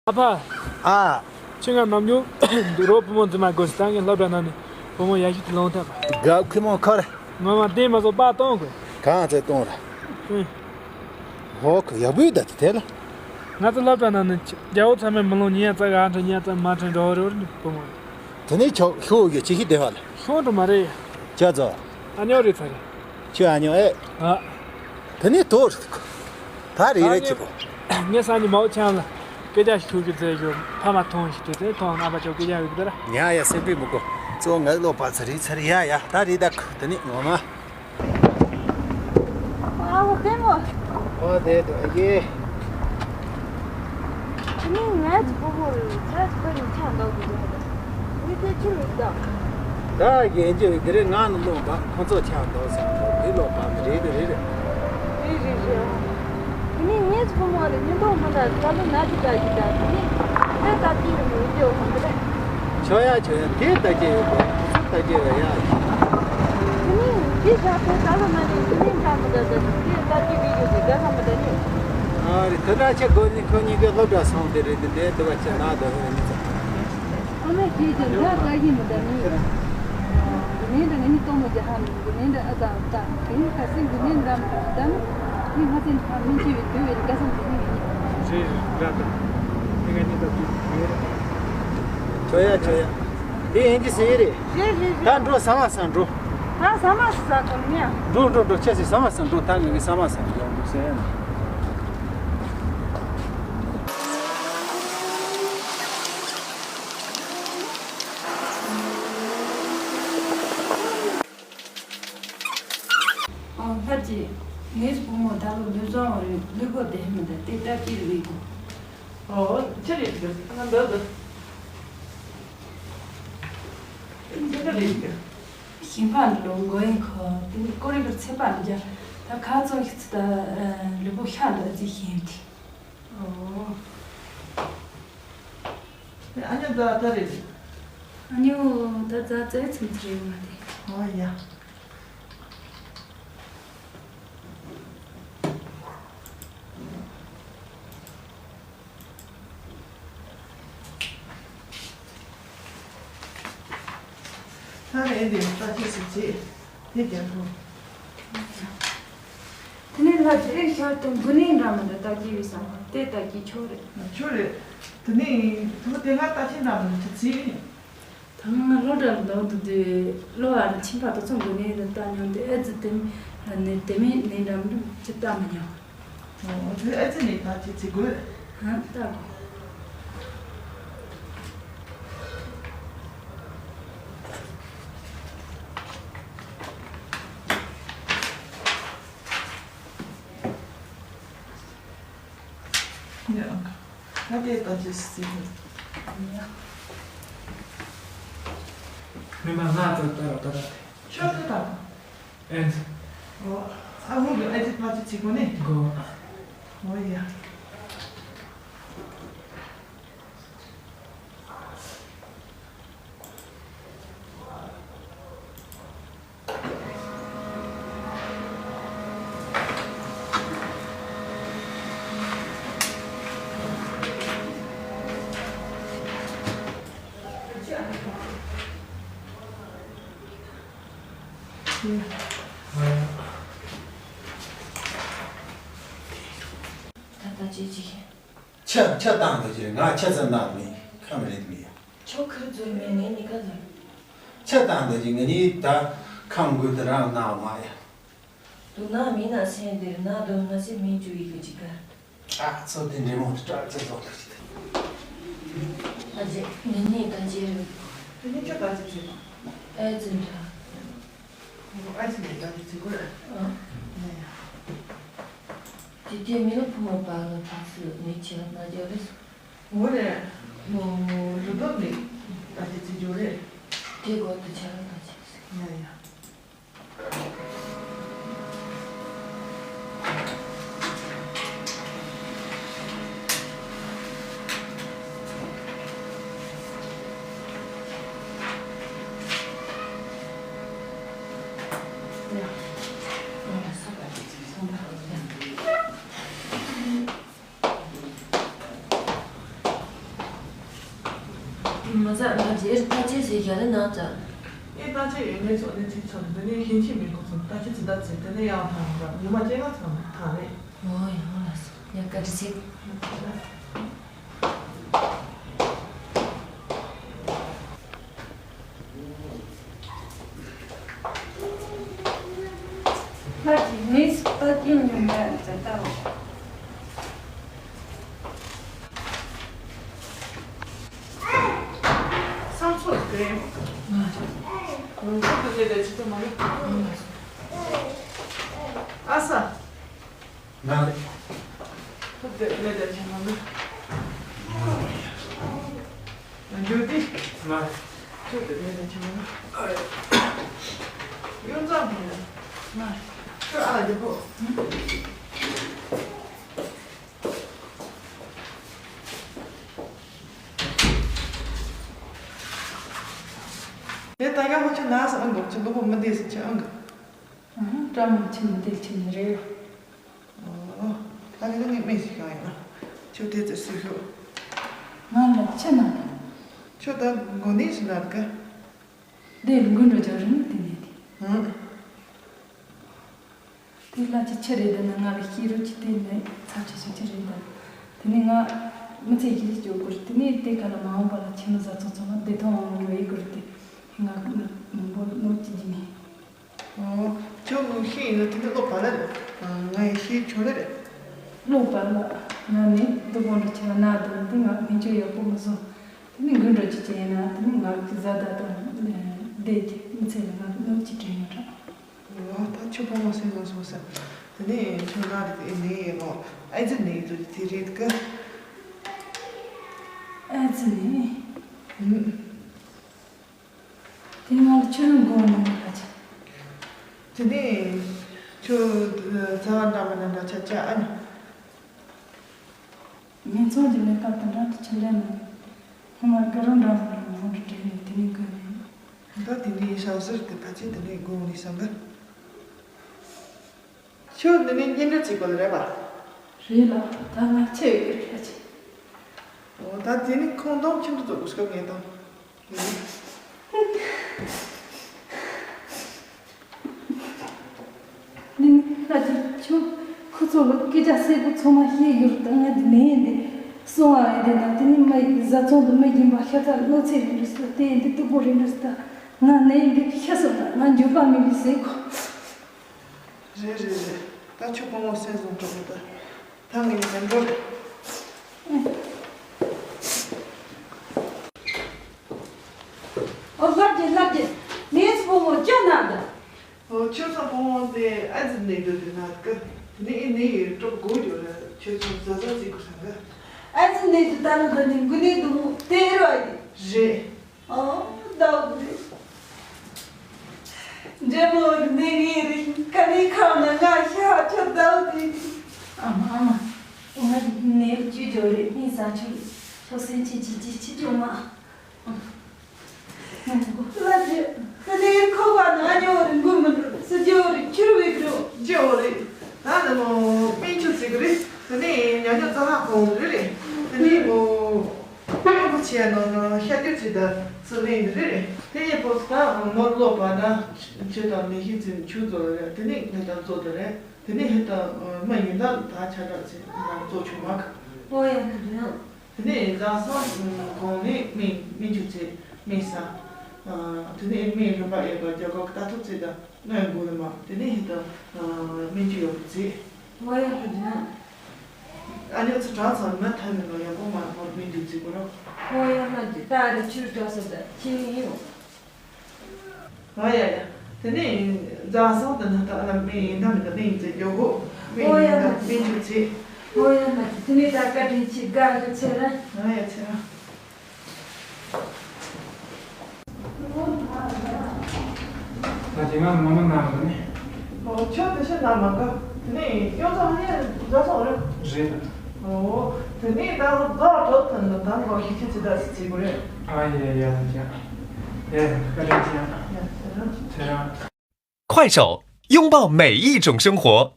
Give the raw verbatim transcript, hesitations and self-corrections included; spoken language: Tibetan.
ཨ་ཕ། ཨ། ཁྱེད་ང་ནམ་རྒྱུན་འདི་རོགས་བུ་མོ་འཛིན་མ་དགོས་སི་ད་ངས་སློབ་གྲྭ་ནང་ནས་བུ་མོ་ཡག་ཤོས་དེ་ལོང་ཐལ་པ། དགའ་ཁུ་མོ་ཁར། ངོ་མ་བདེ་མ་བཟོ་པ་གཏོང་དགོས། གང་ཚེ་གཏོང་ར། ཨུ། ཧོ་ཁ་ཡག་པོ་ཡོད་ད་དེ་ལ། ང་ཚོ་སློབ་གྲྭ་ནང་ནས་རྒྱལ་པོ་ཚང་མས་མི་ལོང་ཉིན་ཡང་རྩ་ག་ཨ་འཕྲ་ཉིན་ཡང་རྩ་མ་འཕྲ་འགྲོ་བ་རེ་བ་རེ་བུ་མོ་རེ། དེ་ནས་ཆོག་ཤོག་ཡོད་ཅི་ཞིག་བདེ་བ་ལ། ཤོང་དུ་མ་རེད། ཅག་ཚོ། ཨ་ཉོ་རེད་ཚ་རེད། ཁྱོད་ཨ་ཉོ་ཨེ། ཨ། དེ་ནས་དོར། ད་རེད་རེད་ཁྱེད་པོ། ངས་སང་ཉིན་མའོ་ཆང་ལ་སྐད་ཆ་ཞིག་ཞུ་རྒྱུ་མཛད་རྒྱུ་ཕ་མ་མཐོང་ཞིག་དུས་ཚོད་མཐོང་རྣམ་པ་ཚོ་སྐད་ཆ་ཡོད་ཀྱི་འདུག་ར། ཉ་ཡ་སེམས་པའི་མི་གོ། གཙོ་ངའི་བློ་བག་ཚ་རེད་ཚ་རེད་ཡ་ཡ་ད་རེད་ད་ཁུ་དེ་ནས་ངོ་མ། ཨ་ལོ་བདེ་མོ། ཨོ་བདེ་འདུག་ཨ་ཡེ། དེ་ནས་ངའི་བུ་མོ་རེད་ཚ་ཁོ་ནི་ཆང་འདོག་གི་འདུག་ཧ་ད། མི་དེ་ཆུ་མི་བདག་ད་རྒན་གྱི་དེ་རིང་ང་ནི་ལོག་པ་ཁོ་ཚོ་ཆགས་འདུག་བསམ་འདུག་དེ་ལོག་པ་མི་རེད་དེ་རེད། རེད་རེད་རེད། དེ་ནི་ངས་བུ་མོ་ལ་ཉིན་ཐོག་མི་འདྲ་ད་ལོ་ན་གི་འདྲ་གི་འདྲ་དེ་ནི་དེ་ལྟ་དེ་རུ་མི་འཇོག་གང་གི་རེད། ཆོ་ཡ་ཆོ་ཡ་དེ་ལྟ་གི་ཡོད་པས་ཁོ་ཚོ་ལྟ་གི་ཡོད་ཡ། དེ་ནི་དེ་བཞག་པའི་ད་ལོ་ན་ནི་དེ་ནི་འདྲ་མི་འདྲ་ད་དེ་ལྟ་གི་བི་ཡོད་གི་དགའ་ས་མི་འདྲ་ནི། ཨ་རེད་དེ་འདྲ་ཆེ་དགོས་ནི་ཁོ་གཉིས་ཀའི་སློབ་གྲྭ་སོང་དེ་རེད་དེ་དེ་དུ་བ་ཆེ་ན་དོ་ཧེ་ནི་ཚ། ཨ་མས་ཁྱེད་ཀྱི་འདྲ་ལྟ་གི་མི་འདྲ་ནི། དགུ་ནས་འདྲ་ངས་ནི་གཏོང་མོ་རྒྱ་ཧ་མི་དགུ་ནས་འདྲ་ཨ་ཙ་ཨ་ཙ་དེ་ནི་ཁ་སིང་དགུ་ནས་འདྲ་མི་འདྲ་ནི་ང་ཚན་ཕ་མིན་ཆེ་བའི་དུས་བའི་དགའ་སམ་དེ་ནི་ཡིན། རེད་རེད་འདྲ་ད། དེ་ང་གཉིས་ད་དུས་ཡོད་རེད། ཆོ་ཡ་ཆོ་ཡ། དེ་ཡིན་གྱི་ཟེར་རེད། རེད་རེད་རེད། ད་འགྲོ་ཟ་མ་ཟ་འགྲོ། ད་ཟ་མ་ཟ་གོ་ནི་ཡ། འགྲོ་འགྲོ་འགྲོ་ཁྱེད་ཟེར་ཟ་མ་ཟ་འགྲོ་ད་ངས་ཟ་མ་ཟ་འགྲོ་ཡོང་འདུག་ཟེར། ཨ་ལྷ་རྗེ། ངའི་བུ་མོ་ད་ལོ་ལོས་བཟང་བ་རེད་ལུས་པོ་བདེ་མི་འདུག་དེ་ལྟ་ཅི་རེད་གོ། ཨོ་ཅི་རེད་འདུག་ང་འདོད་འདུག་འདི་ག་རེད་འདུག་ཞིང་ཕ་ལོ་མགོ་ཡིན་ཁོ་དེ་ནི་ཀོ་རི་གར་ཚེ་པ་འདི་ད་ཁ་ཚོ་ཤི་ཚི་ད་ལུས་པོ་ཤ་འདུག་ཨ་ཙི་ཞིམ་དེ། ཨོ། ཨ་ཉོ་ད་ད་རེད། ཨ་ཉོ་ད་ད་ཙེ་ཚིམ་ཚི་རེད་མ་དེ། ཨོ་ཡ། ད་རེད་འདི་ལྟ་ཅི་སི་ཅི་དེ་རྒྱབ་པོ། དེ་ནས་ལྷ་དེ་ཤར་དུ་འགུ་ནས་འདྲ་མི་འདྲ་ལྟ་ཅི་བས་སམ་དེ་ལྟ་ཅི་ཆོག་རེད། ཆོག་རེད། དེ་ནས་དུ་དེ་ང་ལྟ་ཅི་འདྲ་མི་འདྲ་ཅི་ཅི། ད་ང་སློབ་གྲྭ་ལ་འདུག་འདུག་དུས་སློབ་གྲྭ་ལ་ཁྱིམ་པ་དེ་ཚོ་འགུ་ནས་ལྟ་མྱོང་དུས་ཨེ་ཙི་དེ་ནས་དེ་མིན་ནས་འདྲ་མི་འདྲ་ཅི་ལྟ་མི་མྱོང་། ཨོ་དེ་ཨེ་ཙི་ནས་ད་ཅི་ཅི་དགོས། ཧ་ལྟ་དགོས། ཡ། ད་དེ་ད་ཅི་སི་ཡ། མི་མ་ང་ད་ད་ད་ད་ད། ཆོག་ད་ད། ཨེ། ཨོ། ཨ་ཧུ་གི་ཨེ་ཙི་ཕ་ཙི་ཙི་གོ་ནི། གོ། ཨོ་ཡ། ད་ལྟ་ཅི་ཅི། ཆ་ཆ་བཏང་འདུག་ཅི་ང་ཆ་ཙམ་ནང་མི་ཁམས་རེད་མི་ཡ། ཆོ་ཁིར་འཛུལ་མེད་ངས་ནི་ཀ་འཛུལ། ཆ་བཏང་འདུག་ཅི་ང་ནི་ད་ཁམས་དགོས་དུ་རང་ནང་མ་ཡ། དུ་ན་མི་ན་སེན་དེར་ན་དུ་ང་སེ་མི་ཅུ་ཡི་གི་ཅི་ག་ཨ་ཚོ་དེ་འདྲེ་མོ་དུ་དྲག་ཚེ་ཚོགས་དུ་ཅི་དེ། ཨ་ཅེ་ངས་ནི་ད་ཅེ་རུ། དེ་ནི་ཁྱོད་ད་ཅི་ཟེར་ཨེ་ཙི་འདྲ། ཨ་ཙི་ནི་ད་ཅི་ཟེར་གོ་ར། ཨ། ཡ་ཡ། དེ་དེ་མི་ལ་ཕུ་མ་པ་ལ་ཕ་སུ་ནི་ཆེ་ན་ཅེ་རེ་སུ། འོ་རེད། མོ་རུ་དོ་ནི་ད་ཅི་ཟེར་རྒྱུ་རེད། དེ་གོ་དུ་ཆ་ར་ད་ཅི་ཟེར། ཡ་ཡ། མ་ཟ་ང་རྗེས་ལྟ་ཅི་ཟེར་རྒྱ་ལ་ནང་ཙང་། ཨེ་ལྟ་ཅི་ཡོད་ངས་ཚོ་ནས་ཚིག་ཚོ་འདི་ནས་ཤེས་ཆེན་མི་ཁོ་ཚོ་ལྟ་ཅི་ཙི་ད་ཙི་དེ་ནས་ཡང་ཐང་ར་ཉི་མ་སྐྱེ་ང་ཚོ་ཐང་རེད། ཨོ་ཡང་ལ་སོ་ཡ་བཀའ་དྲིན་ཆེ། ལྷ་གི་ནི་ལྟ་ཅི་ཉི་མ་ཙི་ད། སང་ཚོགས་དེ། ང་ཚོ་དེ་ལས་ལས་ཅི་ཐུབ་མ་རེད། ཨ་ས། ང་རེད། ཁྱོད་དེ་ལས་ལས་ཅི་མ་རེད། ང་རྒྱུ་དེ། ང་རེད། ཁྱོད་དེ་ལས་ལས་ཅི་མ་རེད། ཡོན་ཙམ་དེ་རེད། ང་རེད། ཁྱོད་ཨ་ལ་རྒྱུ་པོ། དེ་ད་ག་ཧོ་ཆུ་ན་ས་ཨང་གོ་ཆུ་ལུ་གོ་མི་དེ་སི་ཆུ་ཨང་གོ། ཨ་ཧ་བཀྲ་མ་ཆུ་མི་དེ་ཆུ་ནི་རེད། ཨོ། ད་ག་ནི་མི་ཞིག་གང་ཡིན་ན་ཆུ་དེ་ཚོ་སུ་ཤོ། ང་ལ་ཆུ་ན་ད། ཆུ་ད་གོ་ནི་སུ་ན་ད་ག། དེ་ལུ་གུ་འགྲོ་ཅོ་རིན་དེ་ནི་དེ། ཧུམ། དེ་ལ་ཅི་ཆི་རེད་ན་ང་ལ་ཤེས་རོགས་ཅི་དེ་ནས་ཚབ་ཆེ་ཆུང་ཆི་རེད་ད། དེ་ནས་ང་མི་ཚེ་ཡི་ལས་སྐྱོ་གུར་དེ་ནས་དེ་ག་ལ་མ་འོངས་པ་ལ་ཁྱིམ་བཟའ་ཚང་ཚང་མ་བདེ་ཐང་ངང་ངོ་ཡི་གུར་དེ་ང་མང་པོ་ནོར་ཅི་ཡིན། ཨོ། ཁྱོད་ངོ་ཤེས་ཡིན་ན་དེ་ནས་ལོ་བ་ལ་ང་ཡི་ཤེས་ཆོག་ལེ་རེད། ལོ་བ་ལ་ང་ནི་སྡུག་པོ་འདྲ་ཆེ་བ་ན་དང་དེ་ང་སྨན་བཅོས་ཡག་པོ་མི་བཟོ། དེ་ནི་དགུན་འགྲོ་ཅི་ཅི་ཡིན་ན་དེ་ནི་ང་གི་བཟའ་ཟླ་དང་བསྡད་ཀྱི་མི་ཚེ་ལ་ང་གནོད་ཅི་དྲན་ཡོད་ར། ཨོ་ད་ཆུ་ཕོ་མོ་སེམས་ལ་སོང་ས། དེ་ནི་ཆུ་ང་རེད་དེ་ནི་ཡིན་ནོ། ཨེ་ཙི་ནི་ཡིན་དུ་དེ་རེད་གི། ཨེ་ཙི་ནི། ཨུམ། དེ་ང་ལ་ཆུ་རུང་དགོས་ནི་མེད་པ་ཅི། དེ་ནི་ཆུ་རྩ་བ་འདྲ་མི་འདྲ་འདྲ་ཆ་ཆ་ཨ་ནི། ངན་ཚོང་གི་ལས་ཀ་དེ་འདྲ་དུ་ཆེ་ལས་མ་ཡིན། ཐ་མ་དགའ་རོགས་འདྲ་མི་འདྲ་མང་དུ་འདྲེས་ནས་དེ་ནས་དགོས་ནས། ད་དེ་ནས་ཞག་ཟུར་དེ་ཕལ་ཆེར་དེ་ནས་དགོས་ནས་བསམ་གི། ཁྱོད་འདི་ནས་གཉེན་སྒྲིག་བྱེད་དགོས་རེད་པ། རེད་ལ་ད་ང་ཆེ་ཡོད་རེད་ལ་ཆེ། འོ་ད་དེ་ནི་ཁོང་དང་ཁྱིམ་དུ་འཛུལ་དགོས་སྐབས་ངས་དང་། ནི་ལྷ་ཅིག་ཁྱོད་ཁོ་ཚོ་ལ་སྐད་ཆ་གསལ་པོ་ཚང་མ་བཤད་ཡོད་ད་ང་འདི་ནས་འདི་སོང་བ་ཡིན་དེ་ན་དེ་ནི་མ་ཡི་བཟའ་ཚང་དུ་མ་ཡིན་པ་ཤ་ཚ་གནོད་འཚེ་རིན་འདྲ་ཟེར་དེ་འདི་སྡུག་པོ་རིན་འདྲ་ཟེར་ད་ང་ནས་འདི་ཤ་སོང་ད་ང་འགྱོད་པ་མེད་པའི་ཟེར་ཁོ། རེད་རེད་རེད། ད་ཁྱོད་དཔོན་མོ་སེམས་བཟང་འགྲོ་གི་ད། ད་ངས་མི་འགྲོ་རེད། ཨོ་ལྷ་རྒྱལ་ལྷ་རྒྱལ། ངས་དཔོན་མོ་སྐྱོ་ན་ད། ཨོ་ཁྱོད་ཚོ་དཔོན་མོ་དེ་ཨ་ཙི་ནས་འདུག་དེ་ན་ཀི། དེ་ནས་ཨེ་ནས་ཡོད་སྤྲོ་དགོས་ཡོད་རེད། ཁྱོད་ཚོ་བཟའ་བཟའ་བྱེད་དགོས་ས་གི། ཨ་ཙི་ནས་འདུག་ད་ལོ་ད་ནི་དགུན་ནས་འདུག་དེ་རོ་ཨ་ཡི། རེད། ཨོ། ཟླ་བ་རེད། འདྲེ་མོ་ནས་ངའི་རིགས་ཀ་ནས་ཁ་ན་ང་ཤ་ཆོ་ཟླ་བ་རེད། ཨ་མ་ཨ་མ། ང་ནས་བཅུ་ཇོ་རེད་ངའི་ས་ཆུ་ཆོ་སེམས་ཆེ་ཆེ་ཆེ་ཆེ་ཆོ་མ། ལ་ཅི། ཀ་ནས་ཁོ་བ་ན་ཉོ་རིན་པོ་མི་འགྲོ་སི་ཇོ་རེད་ཁྱུར་བའི་འགྲོ། ཇོ་རེད། ད་ནི་མོ་སྨན་ཆུ་ཟིག་རེད། དེ་ནས་ཉ་ཉོ་རྩ་ལྷག་གོང་རེད་རེད། དེ་ནས་མོ། ཁོ་ཆེ་ནང་ན་ཤ་སྟོད་ཅིག་དང་སུ་ལེན་གི་རེད་རེད། དེ་ཡི་ཕོ་སི་ད་མོར་ལོག་པ་ན་ཆེ་དང་མི་ཤེས་ཚིམ་ཆུ་ཚོད་རེད། དེ་ནས་ངེད་དང་ཚོ་དེ་རེད། དེ་ནས་ཧེ་ད་མ་ཡིན་ད་ད་ཆ་དྲག་ཚེ་ང་ཚོ་ཆུང་མ་གི། ཨོ་ཡ་ཧ་ཡ། དེ་ནས་ཟ་སང་གོང་ནས་སྨན་སྨན་ཆུ་ཚེ་སྨན་ས། དེ་ནས་སྨན་རིམ་པ་ཡོད་པ་རྒྱ་གར་གི་ལྟ་ཐུབ་ཚེ་ད་སྨན་དགོས་ནི་མ་དེ་ནས་ཧེ་ད་སྨན་ཆུ་ཡོད་པ་ཚེ། ཨོ་ཡ་ཧ་ཡ། ཨ་ནི་ཚོ་གྲངས་ཚང་མ་ཐ་མི་ལོ་ཡག་པོ་མ་ནོར་མི་འདུག་ཚིག་གོ་རོ། ཧོ་ཡ་ལྷ་ཅིག་ད་རེ་ཆུར་འགྲོ་ས་ད་ཁྱི་ཡིན་ཡོང་། ཨ་ཡ་ཡ། དེ་ནས་རྫ་སང་དུ་ན་ད་ལ་མི་ཡིན་ན་མི་ད་མི་ཡིན་ཚེ་མགྱོགས་གོ། མི་ཧོ་ཡ་ཡིན་ན་ལྷ་མི་ཅིག་འཇུག་ཚེ། ཧོ་ཡ་ལྷ་ཅིག་དེ་ནས་ད་བཀའ་དྲིན་ཆེ་དགའ་གི་ཚེ་ར། ཨ་ཡ་ཚེ་ར། ད་དེ་སྔ་ངོ་མ་ན་མ་ནི། ཨོ་ཁྱོད་དེ་ཤེས་ན་མ་ག་དེ་ནས་ཡོང་ཚང་ནས་རྫ་སོང་རེད། རེད། ཨོ་དེ་ནས་ད་རྫ་གྲོད་ཐུན་ནི་ད་ལོ་ཤི་ཁྱི་ཅི་ད་སི་ཚི་གུ་རེད། ཨ་ཡ་ཡ་ཡ་ཡ། ཡ་བཀའ་དྲིན་ཆེ་ཡ། ཡ་ཚེ་ར། ཚེ་ར། 快手，拥抱每一种生活。